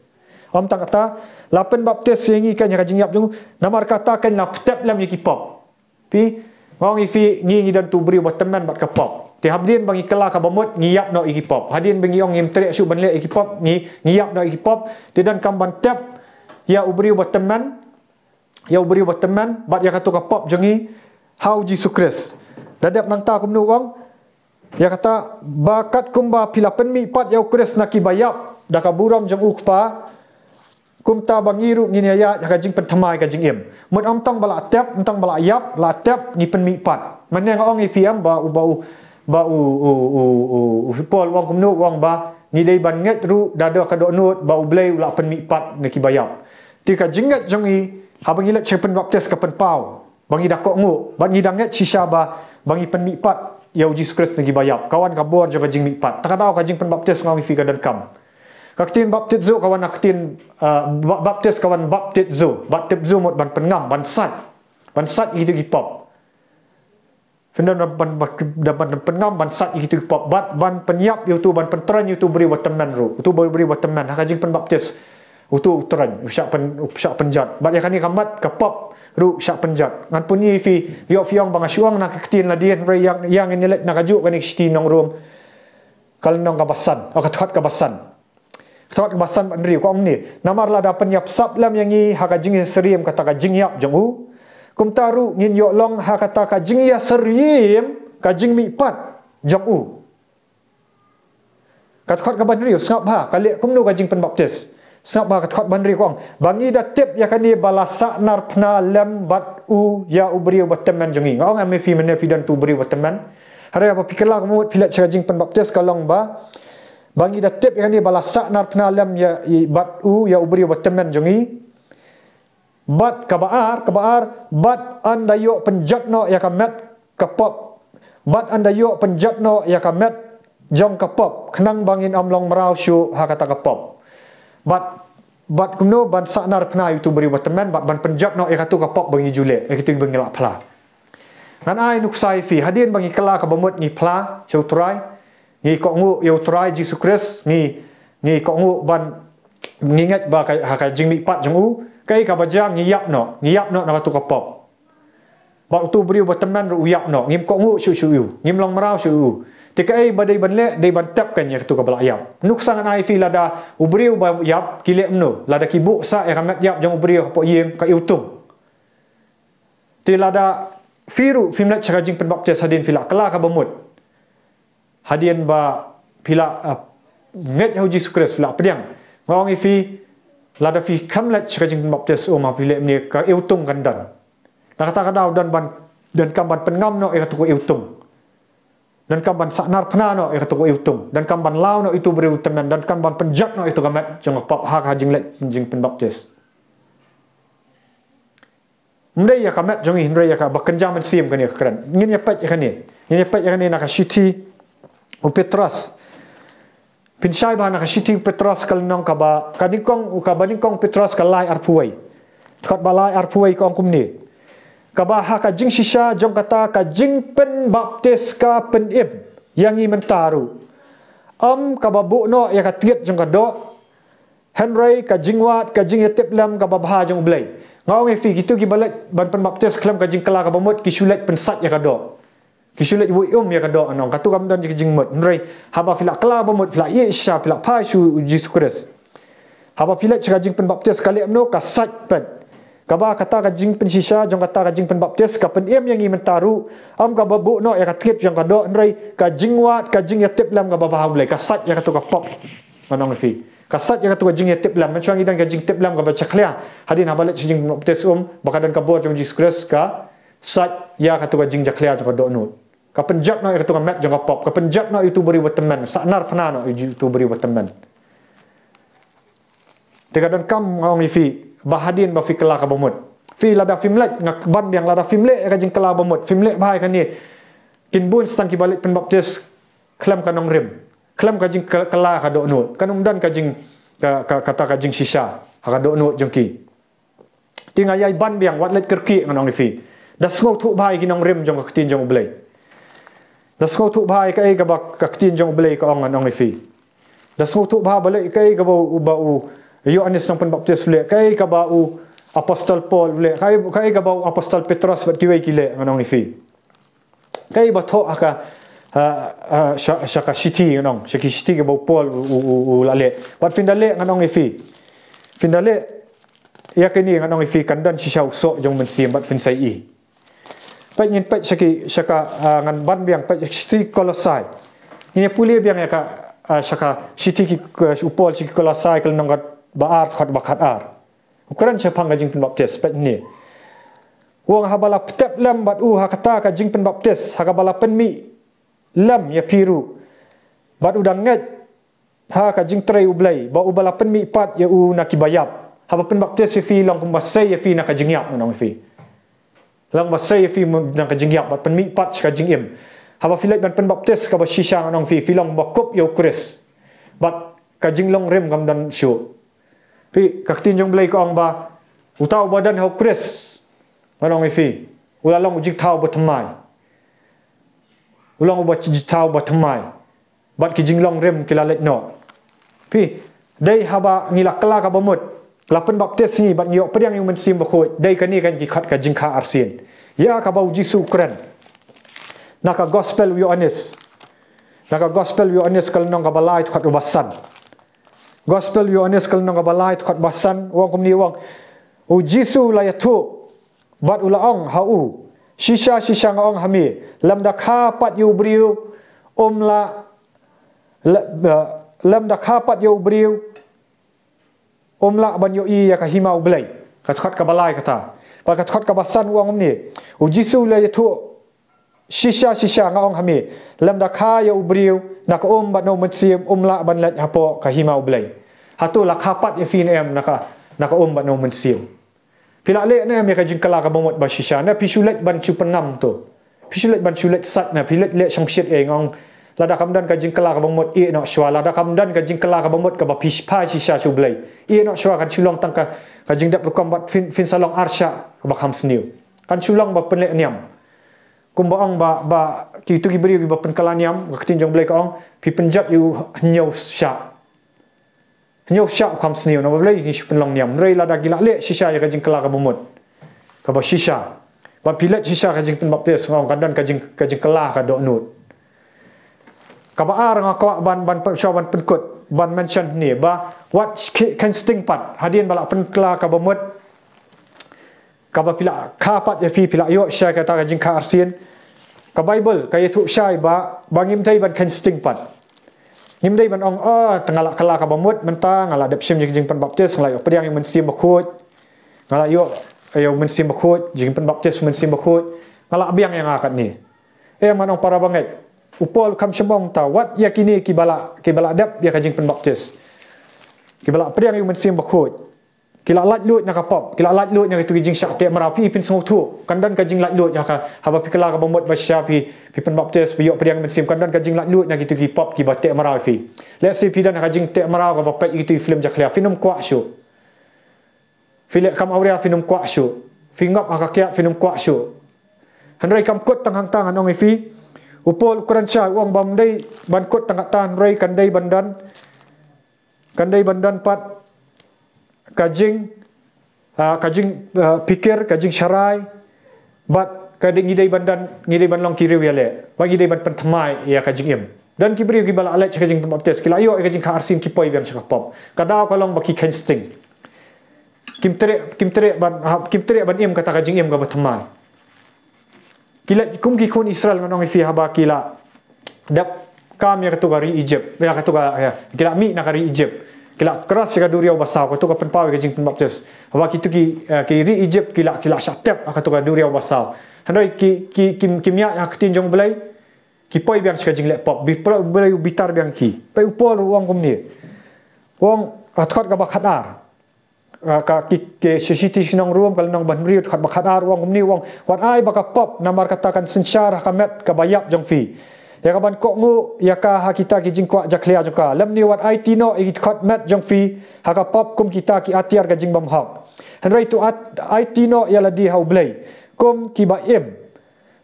Ym tang kata, la pynbaptis ïa ngi keiñ ha ka jingïap jong u, namar kata keiñ la pyntep lem ïa ki pop. Phi, nga ong ïa phi, ngi ngi don utu u briew ba tymmen bad ka pop. Te hadien ba ngi kylla kaba mut ngi ïap noh ïa ki pop. Hadien ba ngi ong ngim treh shuh ban leh ïa ki pop, ngi ngi ïap noh ïa ki pop. Te donkam ban tep ïa u briew ba tymmen, ïa u briew ba tymmen bad ïa katu ka pop jong ngi ha u Jisu Khrist. Da dep nangta kumno u ong? Ïa kata ba katkum ba phi la pynmihpat ïa u Khrist na kiba ïap da ka burom jong u Kpa, kumta ba ngi ruh ngin ïaid ha ka jingpynthymmai ka jingim. Mut ym tang ba la tep, ym tang ba la ïap, la tep ngi pynmihpat. Mynne nga ong ïa phi em ba u, ba u, ba u, u, u, u, u Paul u ong kumno, u ong ba ngi dei ban ngeit ruh da ka dohnud ba U Blei u la pynmihpat na kiba ïap. Te ka jingngeit jong ngi haba ngi leit sha pynbaptis ka pynpaw ba ngi da kohnguh bad ngi da ngeit shisha ba, ba ngi pynmihpat ïa u Jisu Khrist na kiba ïap. Ka wan ka bor jong ka jingmihpat. Ta ka daw ka jingpynbaptis nga ong ïa phi ka donkam. Ka ktien baptizo ka wan na ka ktien, ah, ba-, baptis ka wan baptizo. Baptizo mut ban pynngam, ban sait. Ban sait ïa kitu ki pop. Phin don ban, ban, ban, ban pynngam, ban sait ïa kitu ki pop. Bad ban pynïap ïa utu, ban pyntroiñ ïa utu u briew ba tymmen ruh. Utu u briew ba tymmen ha ka jingpynbaptis. Utu u troiñ, u shah pyn-, u shah pynjot. Bad ïa kane ka met ka pop ruh u shah pynjot. Ngan pule ïa phi, ïoh phi ong ba nga shu ong na ka ktien lade, hynrei ïa, ïa ngin ïaleit na kajuh kane ka shithi nong Rom. Ka lynnong kaba san, oh, ka dkhot kaba san. Ka dkhot kaba san bad hynriew ka ong kumne. Namar lada pynïap sap lem ïa ngi ha ka jingïasyriem kata ka jingïap jong u, kumta ruh ngin ïoh long ha kata ka jingïasyriem ka jingmihpat jong u. Ka dkhot kaba hynriew, sngap bha, ka leh kumno ka jingpynbaptis. Sngap bha ka dkhot ba hynriew ka ong. Ba ngi da tip ïa kane ba la sahnarphna lem bad u ïa u briew ba tymmen jong ngi. Nga ong em ïa phi mynne phi don utu u briew ba tymmen. Hynrei haba phi kylla kaba mut phi leit sha ka jingpynbaptis ka long ba. Ba ngi da tip ïa kane ba la sahnarphna lem ïa, i, bad u ïa u briew ba tymmen jong ngi. Bad kaba ar, kaba ar, bad yn da ïoh pynjot noh ïa ka met ka pop. Bad yn da ïoh pynjot noh ïa ka met jong ka pop. Khnang ba ngin ym long mraw shuh ha kata ka pop. Bad, bad kumno ban sahnarphna ïa utu u briew ba tymmen, bad ban pynjot noh ïa katu ka pop ba ngi ju leh, ïa katu ba ngi la phla. Ngan ai nuksa ïa phi, hadien ba ngi kylla kaba mut ngi phla sha u Trai. Ngi kohnguh ïa u Trai Jisu Khrist, ngi, ngi kohnguh ban, ngi ngeit ba ka, ha ka jingmihpat jong u, kaei kaba jia ngi ïap noh, ngi ïap noh na katu ka pop. Bad utu u briew ba tymmen ruh u ïap noh, ngim kohnguh shuh shuh ïa u, ngim long mraw shuh ïa u. Te kaei ba dei ban leh, dei ban tep kein ïa katu kaba la ïap. Nuksa ngan ai ïa phi lada u briew ba ïap ki leh kumno, lada ki buh sah ïa ka met ïap jong u briew hapoh ïing ka iwtung. Te lada phi ruh phim leit sha ka jingpynbaptis hadien phi la kylla kaba mut. Hadien ba phi la, ah, ngeit ha u Jisu Khrist phi la pdiang. Nga ong ïa phi lada phi kham leit sha ka jingpynbaptis um ha phi leh mynne ka iwtung kan don. Na kata ka daw don ban, donkam ban pynngam noh ïa katu ka iwtung. Donkam ban sahnarphna noh ïa katu ka iwtung. Donkam ban law noh ïa utu u briew tymmen. Donkam ban pynjot noh ïa katu ka met jong ka pop ha ka jingleit jingpynbaptis. Ym dei ïa ka met jong ngi hynrei ïa kaba kynja mynsiem kane ka kren. Ngin ïa peit ïa kane. Ngin ïa peit ïa kane na ka shithi u Petros. Phin shai bha na ka shithi u Petros ka lynnong kaba, ka nyngkong, kaba nyngkong Petros ka lai arphew wei. Dkhot ba lai arphew wei ka ong kumne. Kaba ha ka jingshisha jong kata ka jingpynbaptis ka pynim ïa ngi mynta ruh. Ym kaba buh noh ïa ka tngiat jong ka doh. Hynrei ka jingwad, ka jingïatiplem kaba bha jong U Blei. Nga ong ïa phi, kito kiba leit ban pynbaptis khlem ka jingkylla kaba mut, ki shu leit pynsait ïa ka doh. Ki shu leit buh um ïa ka doh, ngan ong, kato kam don ka jingmut. Hynrei haba phi la kylla kaba mut, phi la ïeit shisha, phi la phai sha u Jisu Khrist. Haba phi leit sha ka jingpynbaptis, ka leh kumno, ka sait pat. Kaba kata ka jingpynshisha jong kata ka jingpynbaptis ka pynim ïa ngi mynta ruh. Ym kaba buh noh ïa ka tngiat jong ka doh, hynrei ka jingwad, ka jingïatiplem kaba bha U Blei, ka sait ïa kato ka pop. Ngan ong ïa phi. Ka sait ïa kato ka jingïatiplem. Mynshuwa ngi don ka jingtiplem kaba jakhlia. Hadien haba leit sha ka jingbaptis um, ba ka don ka bor jong u Jisu Khrist, ka sait ïa kato ka jingjakhlia jong ka dohnud. Ka pynjot noh ïa kato ka met jong ka pop. Ka pynjot noh ïa uto u briew uba tymmen. Sahnarphna noh ïa uto u briew uba tymmen. Te ka donkam, nga ong ïa phi, ba hadien ba phi kylla kaba mut. Phi lada phim leit, nga ban biang, lada phim leh ïa ka jingkylla kaba mut, phim leh bha ïa kane. Kin bun sa tang kiba leit pynbaptis khlem ka nongrim. Khlem ka jingkylla ka dohnud. Kan ym don ka jing, ka, ka, kata ka jingshisha ha ka dohnud jong ki. Te nga ïai ban biang, wat leit kyrkieh, ngan ong ïa phi. Da sngewthuh bha ïa ki nongrim jong ka ktien jong U Blei. Da sngewthuh bha ïa kaei kaba ka ktien jong U Blei ka ong, ngan ong ïa phi. Da sngewthuh bha balei kaei kaba u, ba u Ïoannis Nongpynbaptis u leh, kaei kaba u, Apostol Paul u leh, kaei, kaei kaba u Apostol Petros bad kiwei ki leh ngan ong ïa phi. Kaei ba thoh ha ka, ah, ah, sha, sha ka shithi ngan ong, sha ki shithi kaba u Paul u, u, u, u la leh. Bad phin da leh ngan ong ïa phi. Phin da leh ïa kine ngan ong ïa phi kan don shisha u soh jong u Mynsiem bad phin sa ïohi. Peit ngin peit sha ki, sha ka, ah, ngan ban biang peit sha ki Kolosai. Ngin ïa pule biang ïa ka, ah, sha ka shithi ki, ah, u Paul sha ki Kolosai ka lynnong kaba ar, dkhot ba khatar. U kren shaphang ka jingpynbaptis, peit hangne. U ong haba la pyntip lem bad u ha kata ka jingpynbaptis, ha kaba la pynmih lem ïa phi ruh. Bad u dang ngeit ha ka jingtrei U Blei, ba uba la pynmih pat ïa u na kiba ïap. Haba pynbaptis ïa phi long kumba sei ïa phi na ka jingïap ngan ong ïa phi. Long ba sei ïa phi na ka jingïap, bad pynmih pat sha ka jingim. Haba phi leit ban pynbaptis kaba shisha ngan ong ïa phi, phi long ba kup ïa u Khrist. Bad ka jinglong rim kam don shuh. Phi, ka ktien jong U Blei ka ong ba uta uba don ha u Khrist, ngan ong ïa phi, u la long u jingthaw ba thymmai. U long uba jingthaw ba thymmai. Bad ki jinglong rim ki la leit noh. Phi, dei haba ngi la kylla kaba mut, la pynbaptis ngi bad ngi ïoh pdiang ïa u Mynsiem Bakhuid, dei kane kan ki khot ka jingkha arsien. Ïa kaba u Jisu u kren na ka Gospel u Ïoannis. Na ka Gospel u Ïoannis ka lynnong kaba lai, dkhot ba san. Gospel u Ïoannis ka lynnong kaba lai, dkhot ba san, u ong kumne, u ong, u Jisu u la ïathuh bad u la ong ha u, shisha shisha nga ong ha me, lymda kha pat ïa u briew, um lah, le-, eh, lymda kha pat ïa u briew, um lah ban ïohi ïa ka hima U Blei. Ka dkhot kaba lai kata. Bad ka dkhot kaba san u ong kumne, u Jisu u la ïathuh, shisha shisha nga ong ha me, lymda kha ïa u briew na ka um bad na u mynsiem, um lah ban leit hapoh ka hima U Blei. Hato la kha pat ïa phi ne em na ka, na ka um bad na u mynsiem? Phi la leh ne em ïa ka jingkylla kaba mut ba shisha, ne phi shu leit ban shu pynngam to? Phi shu leit ban shu leit sait, ne phi leit leh shongshit, eh, nga ong, lada kam don ka jingkylla kaba mut, ïeh noh shuwa. Lada kam don ka jingkylla kaba mut kaba phi phai shisha sha U Blei, ïeh noh shuwa, kan shu long tang ka, ka jingdep rukom bad phin, phin sa long arshah kaba kham sniew. Kan shu long ba pynleh niam. Kumba ong ba, ba kito ki briew kiba pynkylla niam, ka ktien jong U Blei ka ong, phi pynjot ïa u hynñiew shah. Hynñiew shah u kham sniew, naba balei ngi shu pynlong niam? Hynrei lada ki la leh shisha ïa ka jingkylla kaba mut, kaba shisha, bad phi leit shisha ka jingpynbaptis, nga ong kan don ka jing, ka jingkylla ka dohnud. Kaba ar nga kwah ban, ban pyn, shuwa ban pynkut, ban mention hangne ba wat kheiñ sting pat hadien ba la pynkylla kaba mut, kaba phi la kha pat ïa phi, phi la ïoh shisha kata ka jingkha arsien. Ka Baibl ka ïathuh shai ba, ba ngim dei ban kheiñ sting pat. Ngim dei ban ong, oh, te nga la kylla kaba mut mynta, nga la dep shim ïa ka jingpynbaptis, nga la ïoh pdiang ïa u Mynsiem Bakhuid. Nga la ïoh ïa u Mynsiem Bakhuid, jingpynbaptis u Mynsiem Bakhuid. Nga la biang ïa nga katne. Em, ngan ong para bangeit, u Paul u kham shym ong ta, wat ïa kine kiba la, kiba la dep ïa ka jingpynbaptis, kiba la pdiang ïa u Mynsiem Bakhuid. Ki la laitluid na ka pop, ki la laitluid na kito ki jingshah teh mraw. Phi, phin sngewthuh, kan don ka jinglaitluid ïa ka, haba phi kylla kaba mut ba shisha, phi, phi pynbaptis, phi ïoh pdiang mynsiem, kan don ka jinglaitluid na kito ki pop kiba teh mraw ïa phi. Let's say phi don ha ka jingteh mraw kaba peit ïa kito ki film jakhlia, phin ym kwah shuh. Phi leh kam awria, phin ym kwah shuh. Phi ngop ha ka kiad, phin ym kwah shuh. Hynrei kam kut tang hangta, ngan ong ïa phi. U Paul u kren shai, u ong bym dei ban kut tang hangta, hynrei kan dei ban don, kan dei ban don pat ka jing, ah, ka jing, ah, pikir, ka jingsharai, bad ka dei, ngi dei ban don, ngi dei ban long ki riew ïaleh, bad ngi dei ban pynthymmai ïa ka jingim. Don ki briew kiba la leit sha ka jingpynbaptis, ki la ïoh ïa ka jingkha arsien, ki poi biang sha ka pop. Ka daw ka long ba ki kheiñ sting. Kim treh, kim treh ban, ha, kim treh ban im kata ka jingim kaba thymmai. Ki leit kum ki khun Israel, ngan ong ïa phi, haba ki la dep kam ïa kato ka ri Egypt, ïa kato ka, ïa, ki la mih na ka ri Egypt. Ki la cross ïa ka duriaw basaw, kato ka pynpaw ïa ka jingpynbaptis. Haba kito ki, eh, ki ri Egypt ki la, ki la shah tep ha kato ka duriaw basaw. Hynrei ki, ki, kim, kim ïaid ha ka ktien jong U Blei, ki poi biang sha ka jingleh pop. Bi, U Blei u bitar biang ïa ki. Peit u Paul u ong kumne. U ong ha dkhot kaba khatar. Ah, ka, ki, ki, sha shithi sha ki nong Rom, ka lynnong ba hynriew, dkhot ba khatar, u ong kumne, u ong, wat ai ba ka pop namar kata kan synshar ha ka met kaba ïap jong phi, ïa kaban kohnguh ïa ka ha kita ki jingkwah jakhlia jong ka. Lymne wat aiti noh ïa ki dkhot met jong phi ha ka pop kum kita ki atiar ka jingbymhok. Hynrei to at, aiti noh ïa lade ha U Blei kum kiba im,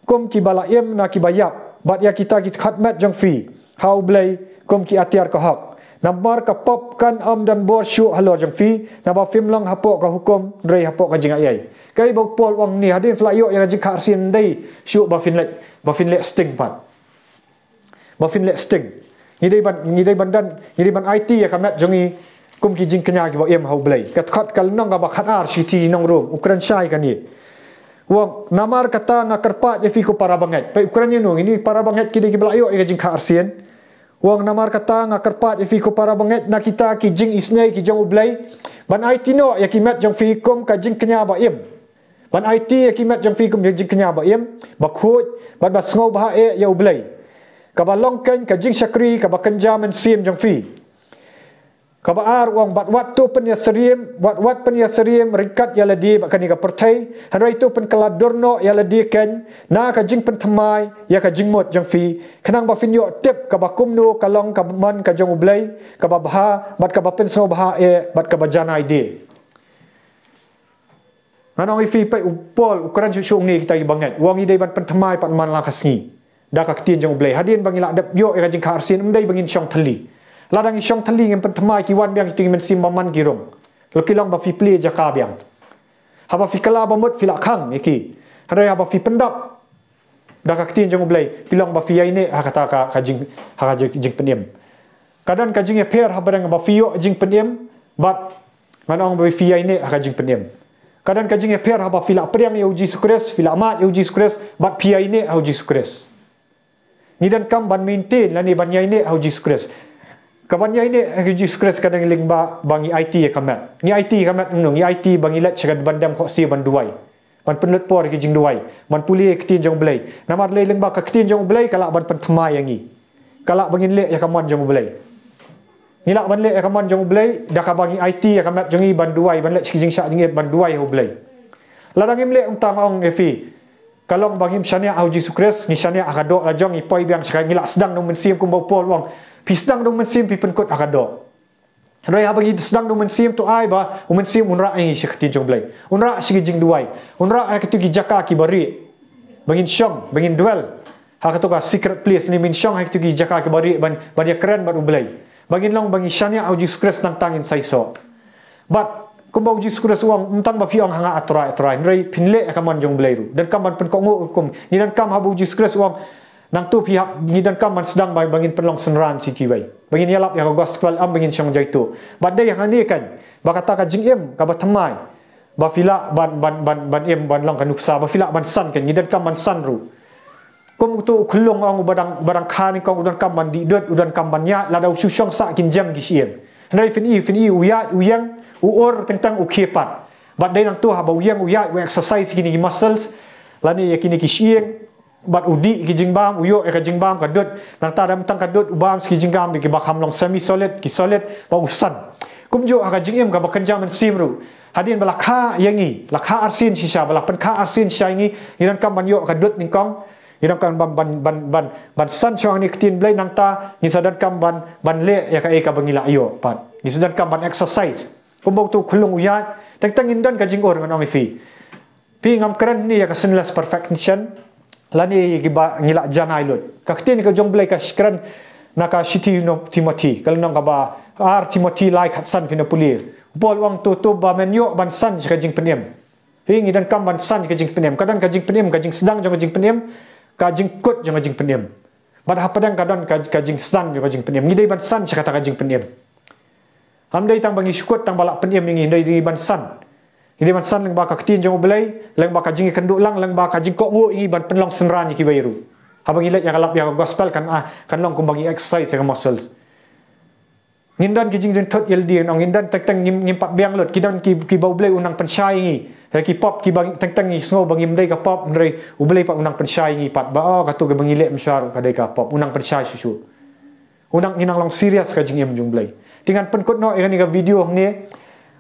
kum kiba la im na kiba ïap, bad ïa kita ki dkhot met jong phi ha U Blei kum ki atiar ka hok. Namar ka pop kan ym don bor shuh halor jong phi, naba phim long hapoh ka hukum, hynrei hapoh ka jingaiei. Kaei ba u Paul u ong hangne, hadien phi la ïoh ïa ka jingkha arsien, ym dei shuh ba phin leh, ba phin leh sting pat. Ba phin leh sting. Ngi dei ban, ngi dei ban don, ngi dei ban aiti ïa ka met jong ngi kum ki jingkñia kiba im ha U Blei. Ka dkhot, ka lynnong kaba khatar shithi nong Rom, u kren shai kane. U ong, namar kata nga kyrpad ïa phi ko para bangeit. Peit u kren ïano, ngi, para bangeit ki dei kiba la ïoh ïa ka jingkha arsien. U ong, namar kata nga kyrpad ïa phi ko para bangeit na kita ki jingisynei ki jong U Blei, ban aiti noh ïa ki met jong phi kum ka jingkñia ba im. Ban aiti ïa ki met jong phi kum ka jingkñia ba im, ba khuid, bad ba sngewbha eh ïa U Blei. Kaba long keiñ ka jingshakri kaba kynja mynsiem jong phi. Kaba ar u ong, bad wat to pynïasyriem, bad wat pynïasyriem ryngkat ïa lade bad kane ka pyrthei, hynrei to pynkylla dur noh ïa lade keiñ na ka jingpynthymmai ïa ka jingmut jong phi, khnang ba phin ïoh tip kaba kumno ka long ka mon ka jong U Blei, kaba bha, bad kaba pynsngewbha eh, bad kaba janai de. Ngan ong ïa phi, peit u Paul u kren shuh shuh hangne ïa kita ki bangeit. U ong ngi dei ban pynthymmai pat man la ka sngi da ka ktien jong U Blei. Hadien ba ngi la dep ïoh ïa ka jingkha arsien, ym dei ba ngin shong thylli. Lada ngi shong thylli, ngim pynthymmai, ki wan biang kita ki mynsiem bymman, ki rung. Lok, ki long ba phi plie jaka biang. Haba phi kylla ba mut phi la khang ïa ki. Hynrei haba phi pyndap da ka ktien jong U Blei, ki long ba phi ïaineh ha kata ka, ka jing, ha ka jing, jingpynim. Ka don ka jingïapher hapdeng ba phi ïoh jingpynim bad, ngan ong, ba phi ïaineh ha ka jingpynim. Ka don ka jingïapher haba phi la pdiang ïa U Jisu Khrist, phi la mad ïa U Jisu Khrist, bad phi ïaineh ha U Jisu Khrist. Ngi donkam ban maintain lane ban ïaineh ha U Jisu Khrist. Ka ban ïaineh ha U Jisu Khrist ka don lyngba ba ngi aiti ïa ka met. Ngi aiti ïa ka met kumno? Ngi aiti ba ngi leit sha ka ban dem khohsiew ban duwai. Ban pynlut por ïa ki jingduwai, ban pule ïa ka ktien jong U Blei. Namar lei lyngba ka ktien jong U Blei ka lah ban pynthymmai ïa ngi. Ka lah ba ngin leh ïa ka mon jong U Blei. Ngi lah ban leh ïa ka mon jong U Blei da kaba ngi aiti ïa ka met jong ngi ban duwai, ban leit sha ki jingshah jingit ban duwai ha U Blei. Lada ngim leh, ym tang, ong ïa phi, ka long ba ngim shaniah ha U Jisu Khrist, ngi shaniah ha ka doh la jong, ngi poi biang sha ka, ngi la sdang da U Mynsiem, kumba u Paul u ong, phi sdang da U Mynsiem, phi pynkut ha ka doh. Hynrei haba ngi sdang da U Mynsiem, to ai ba U Mynsiem un rah ïa ngi sha ka ktien jong U Blei, un rah sha ki jingduwai, un rah ha kito ki jaka kiba rieh, ba ngin shong, ba ngin dwell ha kato ka secret place, ne ba ngin shong ha kito ki jaka kiba rieh ban, ban ïakren bad U Blei, ba ngin long ba ngi shaniah ha U Jisu Khrist, nangta ngin sa ïasoh. Bad kumba U Jisu Khrist u ong, ym tang ba phi ong ha nga, A Trai, A Trai, hynrei phin leh ïa ka mon jong U Blei ruh. Donkam ban pynkohnguh kum, ngi donkam, haba U Jisu Khrist u ong, nangta phi hap, ngi donkam ban sdang ba, ba ngin pynlong synran sha kiwei, ba ngin ïalap ïa ka gospel, ym ba ngin shong jaituh. Bad dei hangne keiñ ba kata ka jingim kaba thymmai, ba phi lah ban, ban, ban, ban im, ban long ka nuksa, ba phi lah ban san keiñ, ngi donkam ban san ruh. Kum uto u khyllung, ong, uba dang, uba dang kha nyngkong, u donkam ban dih dud, u donkam ban ïaid, lada u shu shong sah kin jem ki shyieng. Hynrei phin i, phin i, u ïaid, u ïeng, u ur, teng teng u khie pat. Bad dei nangta haba u ïeng, u ïaid, u exercise ïa kine ki muscles lane ïa kine ki shyieng, bad u dih ki jingbam, u ïoh ïa ka jingbam, ka dud. Nangta da ym tang ka dud, u bam sha ki jingbam kiba kham long semi solid, ki solid, ba u san. Kumjuh ha ka jingim kaba kynja mynsiem ruh. Hadien ba la kha ïa ngi, la kha arsien shisha, ba la pynkha arsien shisha ïa ngi, ngi donkam ban ïoh ka dud nyngkong. Ngi donkam ban, ban, ban, ban, ban san shaphang kane ka ktien Blei, nangta ngin sa donkam ban, ban leh ïa kaei kaba ngi la ïoh pat. Ngi sa donkam ban exercise. Kumba uto u khyllung u ïaid, teng teng ngin don ka jingur, ngan ong ïa phi. Phi, ngam kren hangne ïa ka sinless perfection lane ïa kiba ngi la janai lut. Ka ktien ka jong U Blei ka kren na ka shithi u Timothi, ka lynnong kaba ar, Timothi lai, khatsan, phin pule. U Paul u ong, to, to ba men ïoh ban san sha ka jingpynim. Phi, ngi donkam ban san ka jingpynim. Ka don ka jingpynim, ka jingsdang jong ka jingpynim, ka jingkut jong ka jingpynim. Bad hapdeng ka don ka, ka jingsdang jong ka jingpynim. Ngi dei ban san sha kata ka jingpynim. Ym dei tang ba ngi shu kut tang ba la pynim ïa ngi, ngi dei ban san. Ngi dei ban san lyngba ka ktien jong U Blei, lyngba ka jingïakynduh lang, lyngba ka jingkohnguh ïa ngi ban pynlong synran ïa kiwei ruh. Haba ngi leit ïalap ïa ka gospel kan, ah, kan long kumba ngi exercise ïa ka muscles. Ngin don ki jingdon thut ïalade, ngan ong, ngin don, teng teng ngim, ngim pat biang lut, ki don ki, kiba U Blei un nang pynshai ïa ngi. Ïa ki pop kiba teng teng ngi sngew ba ngim dei ka pop, hynrei U Blei pat un nang pynshai ïa ngi pat ba, oh, kato kaba ngi leh mynshwa ruh ka dei ka pop, un nang pynshai shuh shuh. Un nang, ngin nang long serious ka jingim jong U Blei. Te ngan pynkut noh ïa kane ka video hangne.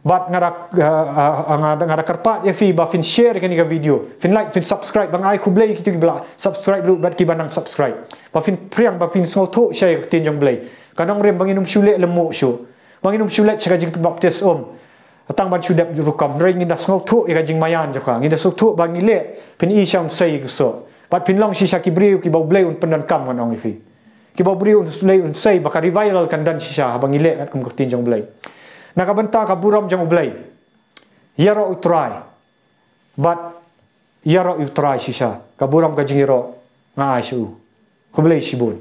Bad nga da, ah, ah, ah, nga da, nga da kyrpad ïa phi ba phin share ïa kane ka video. Phin like, phin subscribe, ba nga ai khublei ïa kito kiba la subscribe ruh bad kiba nang subscribe. Ba phin phriang, ba phin sngewthuh shai ïa ka ktien jong U Blei. Ka nongrim ba ngin ym shu leh lyngngoh shuh. Ba ngin ym shu leit sha ka jingpynbaptis um tang ban shu dep rukom. Hynrei ngin da sngewthuh ïa ka jingmaïan jong ka. Ngin da sngewthuh ba ngi leh, phin i sha u Mynsiem Bakhuid. Bad phin long shisha ki briew kiba U Blei un pyndonkam, ngan ong ïa phi. Kiba u briew un lei un sei ba ka revival kan don shisha haba ngi leh katkum ka ktien jong U Blei. Na ka bynta ka burom jong U Blei, ïaroh U Trai. Bad ïaroh ïa U Trai shisha. Ka burom ka jingïaroh nga ai sha u. Khublei shibun.